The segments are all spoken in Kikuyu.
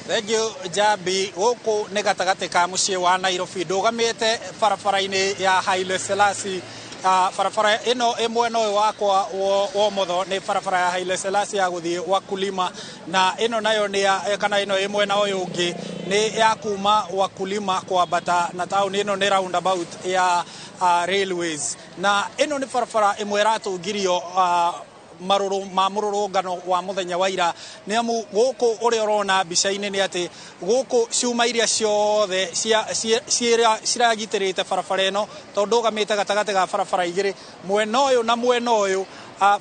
Thengiũ Njambi. Gũkũ nĩ gatagatĩ ka mũciĩ wa Nairobi, ndũgamĩte barabara-inĩ ya Haile Selassie. Barabara ĩno ĩ mwena ũyũ wakwa wa ũmotho nĩ barabara ya Haile Selassie ya gũthiĩ Wakulima, na ĩno nayo nĩ ya kana ĩno ĩ mwena ũyũ ũngĩ nĩ ya kuma Wakulima kwambata na taũni ĩno nĩ roundabout ya Railways. Na ĩno nĩ barabara ĩmwe ĩratũngirio marũrũ ma mũrũrũngano wa mũthenya wa ira, nĩ amu gũkũ ũrĩa ũrona mbica-inĩ nĩ atĩ gũkũ cuma iria ciothe ciragitĩrĩte barabara ĩno, tondũ ndũgamĩte gatagatĩ ga barabara igĩrĩ, mwena ũyũ na mwena ũyũ.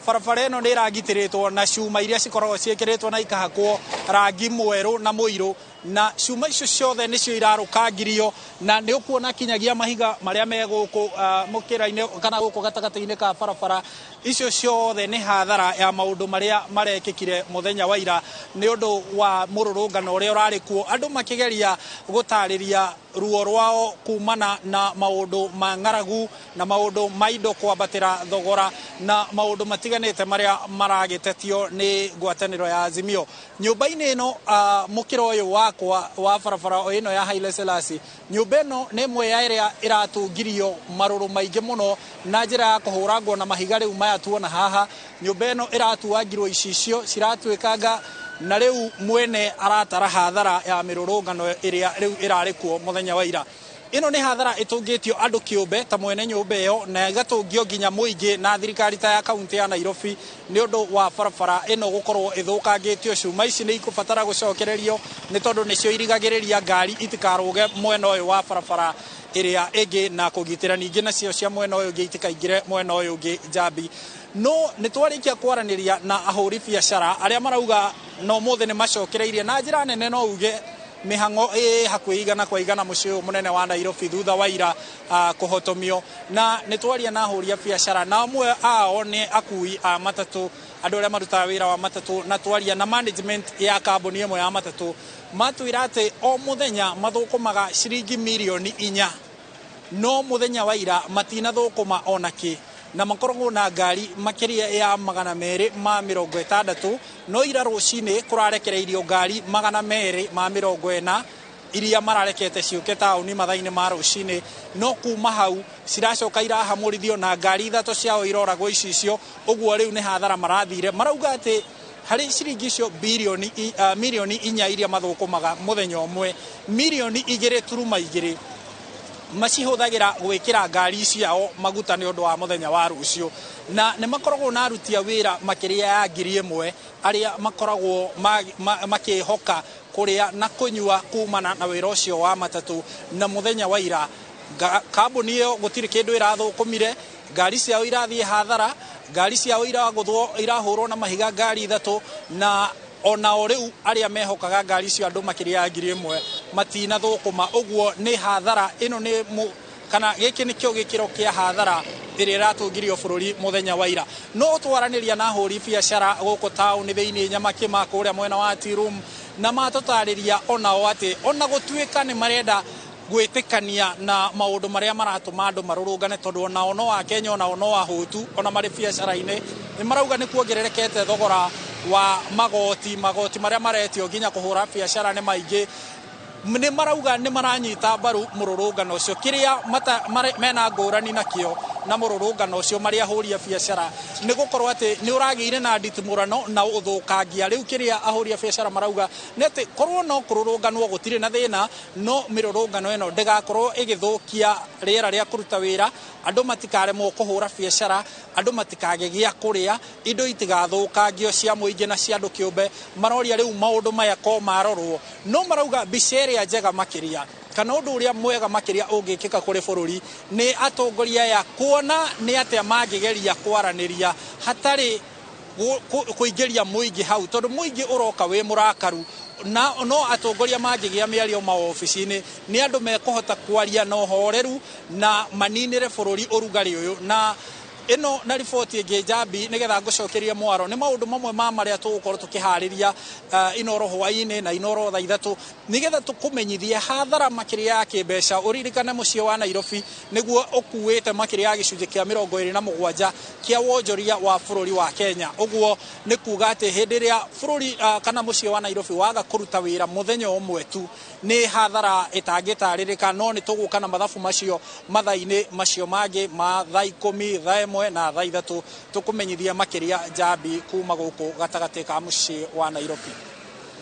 Barabara ĩno nĩ ĩragitĩrĩtwo na cuma iria cikoragwo ciĩkĩrĩtwo na ikahakwo rangi mwerũ na mũirũ, na cuma icio ciothe nĩcio irarũkangirio, na nĩ ũkuona kinyagia mahiga marĩa me gũkũ mũkĩra-inĩ kana gũkũ gatagatĩ-inĩ ka barabara icio ciothe nĩ hathara ya maũndũ marĩa marekĩkire mũthenya wa ira nĩ ũndũ wa mũrũrũngano ũrĩa ũrarĩ kuo, andũ makĩgeria gũtarĩria ruo rwao kumana na maũndũ ma ng'aragu na maũndũ ma indo kwambatĩra thogora na maũndũ matiganĩte marĩa maragĩtetio nĩ ngwatanĩro ya Azimio. Nyũmba-inĩ ĩno, mũkĩra ũyũ wakwa wa barabara ĩno ya Haile Selassie, nyũmba ĩno nĩ ĩmwe ya ĩrĩa ĩratũngirio marũrũ maingĩ mũno na njĩra ya kũhũrangwo na mahiga rĩu maya tuona haha. Nyũmba ĩno ĩratuangirwo icicio ciratuĩkanga, na rĩu mwene aratara hathara ya mĩrũrũngano ĩrĩa rĩu ĩrarĩ kuo mũthenya wa ira. Ĩno nĩ hathara ĩtũngĩtio andũ kĩũmbe ta mwene nyũmba ĩyo, na ĩgatũngio nginya mũingĩ na thirikari ta ya kaunti ya Nairobi nĩ ũndũ wa barabara ĩno gũkorwo ĩthũkangĩtio. Cuma ici nĩ ikũbatara gũcokererio nĩ tondũ nĩcio irigagĩrĩria ngari itikarũge mwena ũyũ wa barabara ĩrĩa ĩngĩ, na kũgitĩra ningĩ nacio cia mwena ũyũ ũngĩ itikaingĩre mwena ũyũ ũngĩ. Njambi, no nĩ twarĩkia kwaranĩria na ahũri biacara arĩa marauga no ũmũthĩ nĩ macokereirie na njĩra nene, no uge mĩhang'o ĩ hakuhĩ 100% mũciĩ ũyũ mũnene wa Nairobi thutha wa ira kũhotomio. Na nĩ twaria na ahũri a biacara, na amwe ao nĩ akui a matatũ, andũ arĩa marutaga wĩra wa matatũ, na twaria na management ya kambuni ĩmwe ya matatũ, matwĩra atĩ o mũthenya mathũkũmaga ciringi mirioni 4, no mũthenya wa ira matinathũkũma ona kĩ, na makoragwo na ngari makĩria ya 260, no ira rũcinĩ kũrarekereirio ngari 240 iria mararekete ciũke taũni mathaa-inĩ ma rũcinĩ, no kuma hau ciracoka irahamũrithio na ngari ithatũ ciao iroragwo icicio. Ũguo rĩu nĩ hathara marathire. Marauga atĩ harĩ ciringi icio birioni mirioni 4 iria mathũkũmaga mũthenya ũmwe, mirioni 2.2 macihũthagĩra gwĩkĩra ngari ciao maguta nĩ ũndũ wa mũthenya wa rũciũ, na nĩ makoragwo na aruti a wĩra makĩria ya 1000 arĩa makoragwo makĩhoka kũrĩa na kũnyua kumana na wĩra ũcio wa matatũ. Na mũthenya wa ira kambuni ĩyo gũtirĩ kĩndũ ĩrathũkũmire, ngari ciao irathiĩ hathara, ngari ciao iragũthwo, irahũrwo na mahiga ngari ithatũ, na onao rĩu arĩa mehokaga ngari icio, andũ makĩria ya 1000, matinathũkũma. Ũguo nĩ hathara ĩno nĩ kana gĩkĩ nĩkĩo gĩkĩro kĩa hathara ĩrĩa ĩratũngirio bũrũri mũthenya wa ira. No twaranĩria na ahũri biacara gũkũ taũni thĩinĩ Nyamakĩma kũrĩa mwena wa Tea Room, na matũtarĩria onao atĩ ona gũtuĩka nĩ marenda gwĩtĩkania na maũndũ marĩa maratũma andũ marũrũngane, tondũ onao no Akenya, onao no ahũtu, ona marĩ biacara-inĩ, nĩ marauga nĩ kuongererekete thogora wa magoti, magoti marĩa maretio nginya kũhũra biacara nĩ maingĩ, nĩ marauga nĩ maranyita mbaru mũrũrũngano ũcio. Kĩrĩa mena ngũrani nakĩo na mũrũrũngano ũcio marĩ ahũri a biacara nĩ gũkorwo atĩ nĩ ũragĩire na nditimũrano na ũthũkangia. Rĩu kĩrĩa ahũri a biacara marauga nĩ atĩ korwo no kũrũrũnganwo gũtirĩ na thĩna, no mĩrũrũngano ĩno ndĩgakorwo ĩgĩthũkia rĩera rĩa kũruta wĩra, andũ matikaremwo kũhũra biacara, andũ matikage gĩa kũrĩa, indo itigathũkangio cia mũingĩ na cia andũ kĩũmbe. Maroria rĩu maũndũ maya ko marorwo, no marauga mbica ĩrĩa njega makĩria kana ũndũ ũrĩa mwega makĩria ũngĩkĩka kũrĩ bũrũri nĩ atongoria aya kuona nĩ atĩa mangĩgeria kwaranĩria hatarĩ kũingĩria mũingĩ hau, tondũ mũingĩ ũroka wĩ mũrakaru, na no atongoria mangĩgĩa mĩario maobici-inĩ nĩ andũ mekũhota kwaria na ũhoreru na maninĩre bũrũri ũrugarĩ ũyũ. Na Ĩno na riboti ĩngĩ Njambi nĩgetha ngũcokerie mwaro nĩ maũndũ mamwe ma marĩa tũgũkorwo tũkĩharĩria Inoro hwaĩ-inĩ na Inoro thaa 3 nĩgetha tũkũmenyithie hathara makĩria ya kĩmbeca. Ũririkane mũciĩ wa Nairobi nĩguo ũkuĩte makĩria ya gĩcunjĩ kĩa 27 kĩa wonjoria wa bũrũri wa Kenya. Ũguo nĩ kuga atĩ hĩndĩ ĩrĩa bũrũri kana mũciĩ wa Nairobi waga kũruta wĩra mũthenya ũmwe tu nĩ hathara ĩtangĩtarĩrĩka, no nĩ tũgũka na mathabu macio mathaa-inĩ macio mangĩ ma thaa 10, thaa 1 na thaa 3 tũkũmenyithia makĩria Njambi kuma gũkũ gatagatĩ ka mũciĩ wa Nairobi.